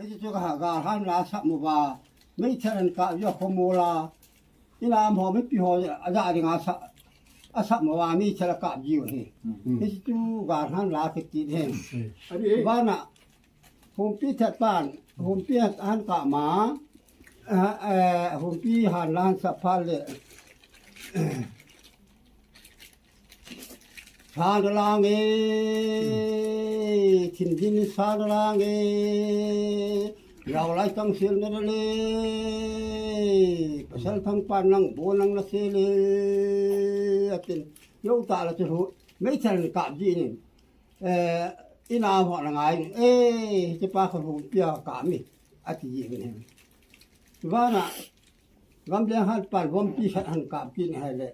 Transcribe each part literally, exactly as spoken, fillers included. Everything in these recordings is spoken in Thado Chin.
Hichu ka ha, galhan la sap mo ba. Meithal in kap jiu khomo la. Ina mo mipi ho aja ding a sa, a sap mo ba meithal a kap jiu hi. Hichu galhan la kiti hi. Bana, humpi that pan, humpi han kap ma. Eh, humpi han la han sap phat le. Sa na lang e, thin din sa na lang e, yau lai tang sil na le, pasal thang pan lang bo lang na sil e, atin, yau ta la chu hu, meithal kap ji ni, eh, ina ho na ngai, eh, ti pa kho hu pia kap mi, ati ji ni. Vana, Gamleng hat pan vompi khat han kap kit in ahile.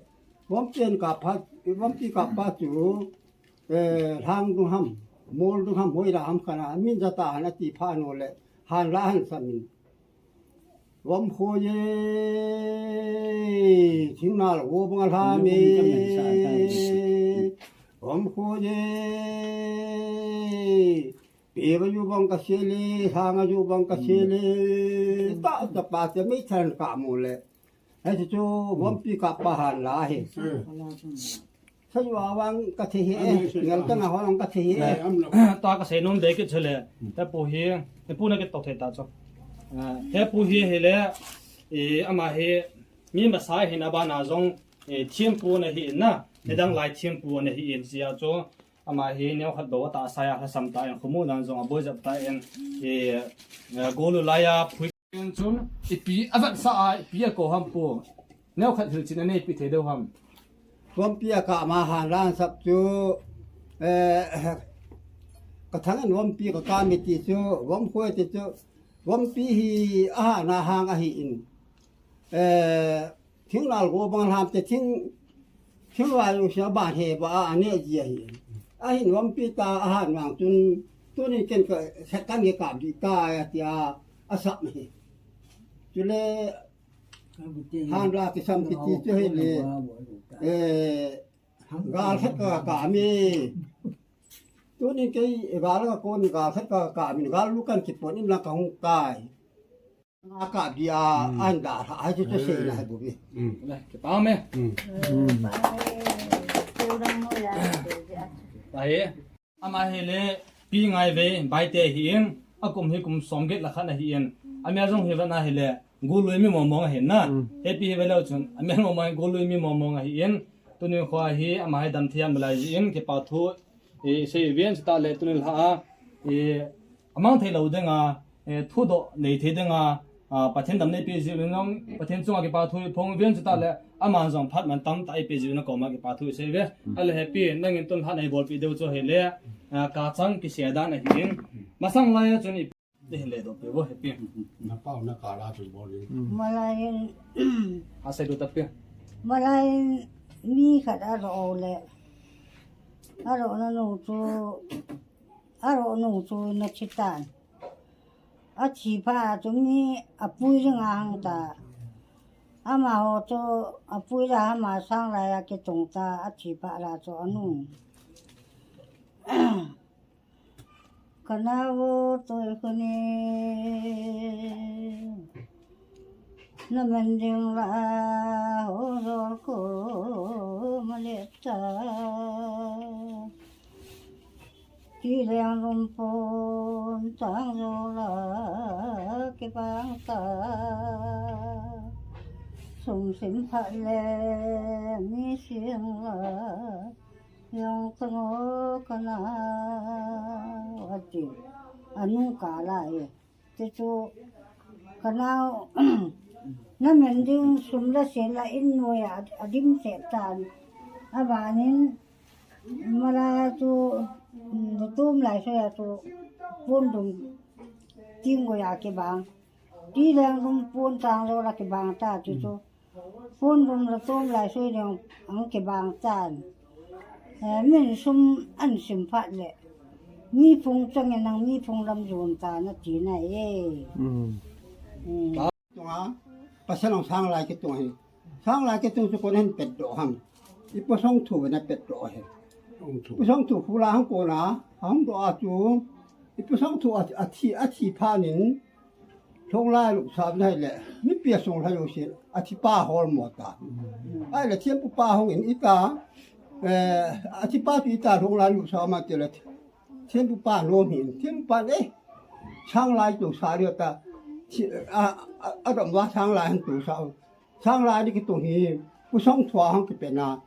Vompi han kap phat, vompi kap phat chu, eh, lhang dung ham, mol dung ham, hoilah ham kana, min jata han ati phat uleh, han la han sap in. Vom khoi e, thingnal go bang a lham e. Vom khoi e. Pe va ju bang ka sele, hang a ju bang ka sele. Ta, ta pa te meithal kap mo le. Hai chu chu, vompi kap pa han la hi. Sa ju a vang ka thi hi e. Ngal ka na ho lang ka thi hi e. Ta ka sei nom de kit chule. Ta pu hi, ta pu na kit tok thei ta chu. Ah, ta pu hi hi le, eh, ama hi, mi masa hi na ba na jong, eh, thiampu na hi na. He dang lai thiampu na hi in sia chu. Ama hi neo khat bou a ta sa a, lhasam ta in, khomu dan jong a boi jap ta in, i, eh, golu lai a phui in chun, ipi a vat sa a, ipi a ko ham pu. Neo khat hilchin a nei pi thei deu ham. Vompi a kap ma han la han sap chu, eh, ka thang in vompi ka kap mi ti chu, vom khoi ti chu, vompi hi a ha na hang ahi in. Eh, Thingnal go bang lam te thing, thing lai u sia ba he ba a ne ji ahi. Ahin vompi ta a han vang chun, tuni ken ka, sa kan ke kap di ta a tia, a sap hi. Chule, han la ki sam ki ti chu hi le, eh, gal khat ka kap mi. Tuni kei, gal ka kon, gal khat ka kap mi, gal lu kan ki pon in la ka hung kai. Nga kap di a, an da, ha, ha, chu, chu sei na, ha, bu bi. Le, kipa me. Ahi, ama hi le, Pi Ngaivei, Baite hi in, a kum hi kum som get le khat ahi in. A mel jong hi vana hi le, Golui mi mong mong ahi na. He pi hi ve leu chun, a mel mong mong, Golui mi mong mong ahi in. Tuni kho hi, ama hi dam thiam lai ji in, kipa thu, i, sei ven chita le, tuni lha a, i, Amang thei lou ding a, eh, thudoh nei thei ding a, ah, Pathen dam nei pe jiu in jong, Pathen chunga kipa thu i phong ven chita le, aman jong phat man tamtah i pe jiu in a koma kipa thu i sei ve. Ale he pi, nangin tun lhan ei bolpi deu chu hi le, ah, ka chang kisei dan ahi in. Masang lai a chun i, i hin le doh pe vo he pi. Na pau na ka la chun bol in. Malai in. Ha sei doh ta pi. Malai in mi khat a ro le. A ro na nu chu. A ro nung chu na thi tan. A thi pha chu mi a pui ring a hang ta. Amaho chu a pui la ama sang lai a kitung ta a thi pha la chu a nung. Ka nao toi khuni. Na man ding la ho jol ko ma le ta. Ti leng lum pon tang jo la ke bang ta. Sum sim pha le mi sing la. Yang tango ka na. Ati. Anu ka la e. Ti chu ka nao, na men ding sum la sen la in noi a, a dim se tan. A banin, mala chu, mm, tum lai so ya chu, pon dum ting go ya ke bang. Ti leng dum pon tang lo la ke bang ta ti chu. Pon dum la tum lai sui ding ang ke bang tan. Eh, min sum an sim phat le. Mi phung chang e nang mi phung lam jun ta na ti na e. Mm. Mm. Tunga, pasal ong sang lai ke tunga hi. Sang lai ke tung chu kon hen pet do hang. I pasong thu na pet do he. Pasong thu khu la hang ko na, hang do a chu. Pu Sangthu a, athi, athi phat in, Lhonglai lup sa nai le, mipi a sung lai u sin, athi pa hol mo ta. Ai le, thempu pa hung in ita, eh, athi pa tu ita Lhonglai lup sa ma te le, thempu pa nom hin, thempu pa le, Sanglai tu sa le ta, thi, a, a, a dom va Sanglai han tu sa, Sanglai ni kitung hi, Pu Sangthu a hung kipen a.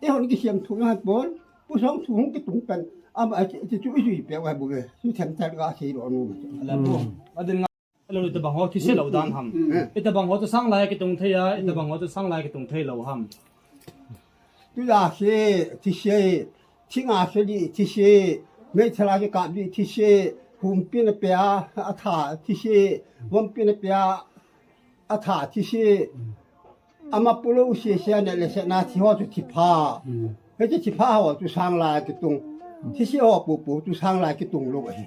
E hon kisiam thu han pon, Pu Sangthu hung kitung pen, ama, a, ti, ti chu i jui pe wa bu ve, chu them tar ga sei lo nu. Ala bu. Adin nga, alo ita bang ho, thise lo dan ham. Ita bang ho chu Sanglai kitung thei a, ita bang ho chu Sanglai kitung thei lo ham. Tu ya se, thise, thinga se di, thise, mei thala ke kap di, thise, humpi na pe a, a tha, thise, vompi na pe a, a tha, thise, ama pulo u se se ne le se na thi ho chu thi pha. He chu thi pha ho chu Sanglai kitung. Thise ho pu pu chu Sanglai kitung lo ahi.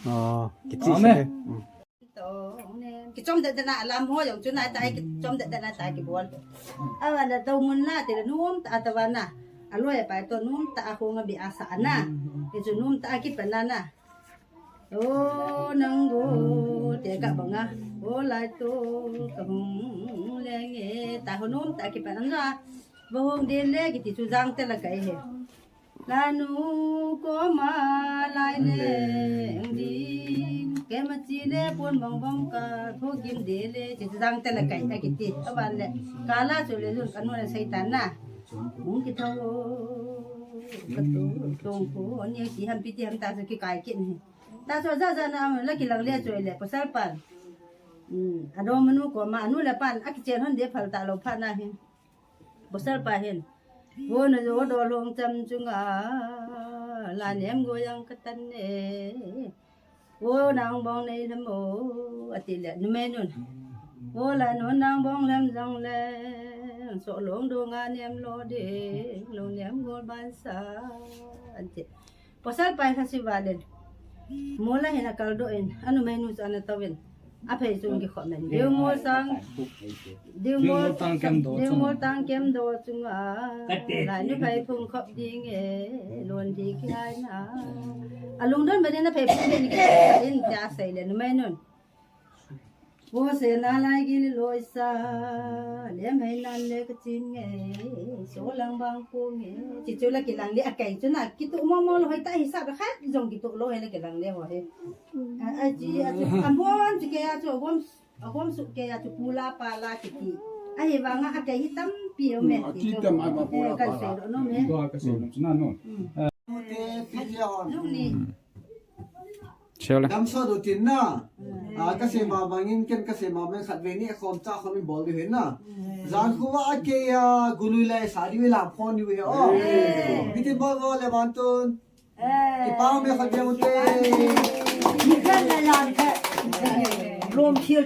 Ah, kichi se. Kichom de de na lam ho jong chu na ta kichom de de na ta kibol. Awa na to mun na te nom ta ta wa na. Aloi pa to nom ta a khong a bi a sa na. Ke chu nom ta kipan na na. O nang go te ka banga. O lai to ka hung le nge ta ho nom ta kipan na. Bo hung de le kiti chu jang te la kai he. Lanu koma lai leng din. Kema chi le pon bang bang ka tho gim de le chi jang te la kai ta kiti. Aban le. Kala chu le lun kanu le seitan na. Mung ki tho. Ka tu tong ko ni ki ham pi ti ham ta chu ki kai kin he. Ta chu ja ja na la ki lang le chu le pasal pan. Hmm. Ado manu koma anu le pan a ki chen hon de phal ta lo pha na he. Pasal pa hin. Wo na jo do long cham chunga. La nem go yang katan ne. Wo nang bong nei lam o. Ati le numei nun. Wo la nun nang bong lam jong le. So long do nga nem lo de. Lo nem go ban sa. Ati. Pasal pai kha si valen. Mola hin a kal do in, anu mai nu chu ana tawin. A phei chung ki khom in. Diu mol tang, diu mol tang kem do chung a. Lai nu phei phung khop ding e, lon di ki ai na. A lungdon bani na phei phung ding ki in ja sei le nu mai nun. Wo se na lai gil loi sa, lem hei nan le ka chin nge, so lang bang pu nge. Chi chu la ki lang le a kai chu na, ki tu mo mo lo hoi ta hi sa ba khat, jong ki tu lo hei la ki lang le ho he. A, a chi, a chu, a bon chu ke a chu, a bon, a bon su ke a chu pu la pa la ki ti. A hi vang a kai hi tam pi o me. Hmm, a ti chu tam a ma pu la pa la. Ka se lo no me. Ka se lo chu na no. Hmm. Lu ni. Cheu le. Dam so do tin na. Ah, ka sei ma bangin ken ka sei ma bang khat ve ni khom cha khom in bol di hin na. Jan khu a ke a gului lai sa di ve la phon di ve o. Bi tin bol bol le ban tun. Ki pa me khat ve u te. Ni ken la yan ke. Lom thil